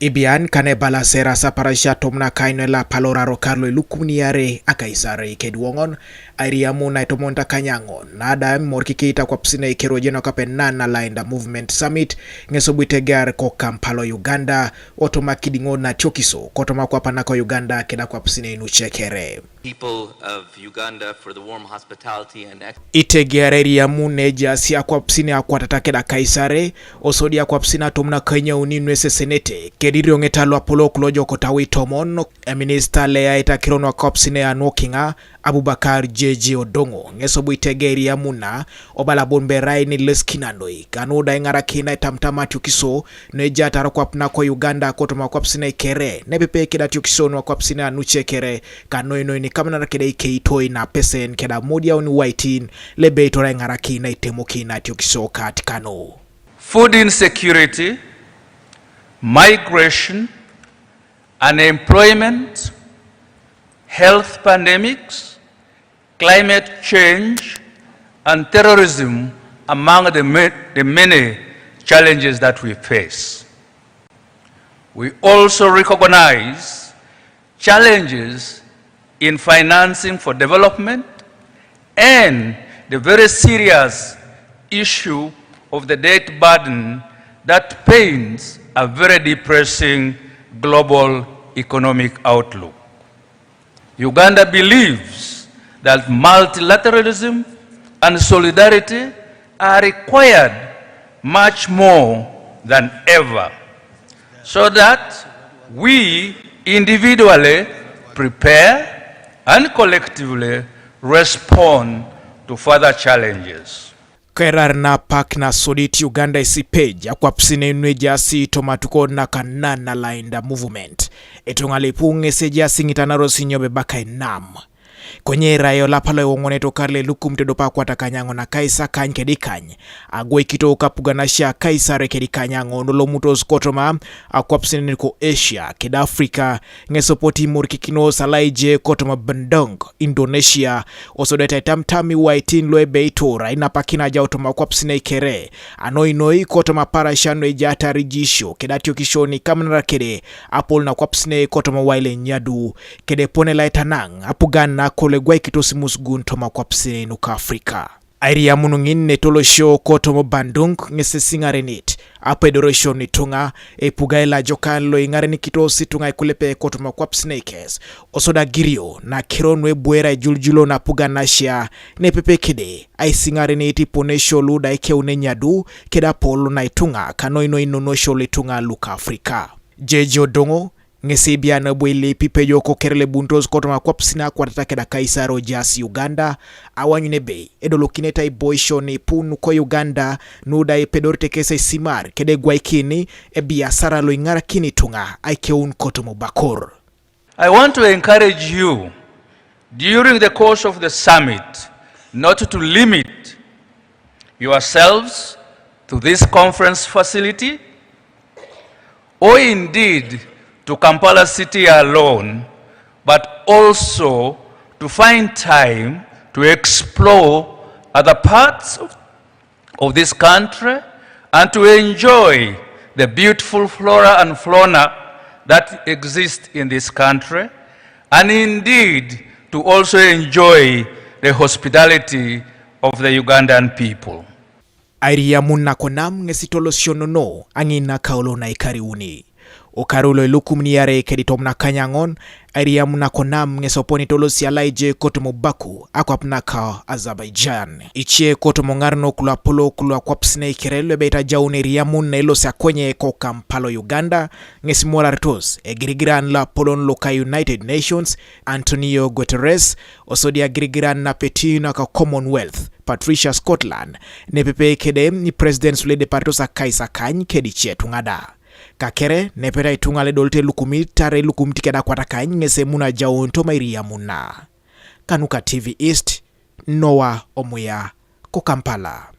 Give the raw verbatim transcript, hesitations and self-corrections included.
Ibian kane bala sera saparasia tomna kaino la palora rokar lo ilukumni are akaisare kedwongon, airiamu na itomonta kanyango, nada morkiki ta kwapsine ikero jeno kape nana lainda Movement Summit, ngeso buitegar ko Kampala, Uganda, otoma kidingo na tiokiso, kotoma kwapana ko Uganda keda kwapsine inu chekere. People of Uganda for the warm hospitality and ex- Itegere riamu ne jasi akwapsine akwatata keda kaisare, osodi akwapsine atomna kanya uni nwese senete, kedi riongeta lo apolo kulojo kotawi tomon, e minister le aita kirono akwapsine anwokinga, Abubakar Jeje Odongo, ngeso buitegeri amuna, obala bon berai ni leskinanoi, kanu da ingara kina itamtama tiokiso, ne jataro kwapna ko Uganda kotoma kwapsine kere, ne pepe keda tiokiso no kwapsine anuche kere, kanoi noi ni kamana keda ike itoi na pesen keda modia uni waitin, lebe itora ingara kina itemo kina tiokiso kat kano. Food insecurity, migration, unemployment, health pandemics, climate change, and terrorism among the, ma- the many challenges that we face. We also recognize challenges in financing for development and the very serious issue of the debt burden that paints a very depressing global economic outlook. Uganda believes that multilateralism and solidarity are required much more than ever, so that we individually prepare and collectively respond to further challenges. Kerar na pak na sodit Uganda isi page akwapsine nwe jasi tomatuko na kanana lainda movement. Eto ngalipu ngese jasi ngitanaro sinyobe baka enam. Konye rayo lapalo wongone to karle lukum to dopa kwata kanyango na kaisa kany kedi kany. Agwe kito kapuga na sha kaisa re kedi kanyango no lomutos kotoma akwapsine ko Asia keda Afrika, ngeso poti morkikino salaije kotoma Bandung, Indonesia, osodeta itamtami waitin loe beitora inapakina jautoma kwapsine kere, anoi noi kotoma parasha no ijata rijisho keda tiokishoni kamnara kede, apol na kwapsine kotoma waile nyadu, kede pone laitanang, apugan na kole gwai kitosi musgun toma kwapsine nuka Afrika. Airi amunungin ne tolosho kotomo Bandung ngese singarenit. Apedorosho ni tunga, epuga ela jokan lo ingaren kitosi tunga ikulepe kotomo kwapsine ikes. Osoda girio, na kiro nwe buera juljulo na puga nashia, ne pepe kede, ai singarenit iponesho luda ike une nyadu, keda polo na itunga, kano ino inonosho litunga luka Afrika. Jeje Odongo, ngesi bia na bwe le pipe yo ko kerele buntos kotoma kwapsina kwatata keda Kaisaro jas Uganda, awanyune bei, edolo kineta iboisho ni punu ko Uganda, nuda ipedorite kese simar, kede gwaikini, e biasara lo ingara kini tunga, aike un kotomo bakor. I want to encourage you during the course of the summit not to limit yourselves to this conference facility or indeed to Kampala City alone, but also to find time to explore other parts of of this country and to enjoy the beautiful flora and fauna that exist in this country, and indeed to also enjoy the hospitality of the Ugandan people. Airiamun na konam ngesi toloshono no, angina kaulo na ikariuni. Okarulo ilukum ni yare kedi tomna kanyangon, airiamun na konam ngesi oponi tolosi alaije kotomo Baku, akwapna ka Azerbaijan. Ichie kotomo ngarno kulwa polo kulwa kwapsine ikerelo ebe ita jaun airiamun na ilosi akonye ko Kampala, Uganda, ngesi morartos, egirigiran la polon loka United Nations, Antonio Guterres, osodia girigiran na petina ka Commonwealth, Patricia Scotland, ne pepe kede ni President Sule de Partos a Kaisa Kany kedi che tungada. Kakere, ne peta itunga le dolte lukumi tare lukum tikeda kwata kany ngese muna jaun toma iriamuna. Kanuka T V East, Noah Omuya, ko Kampala.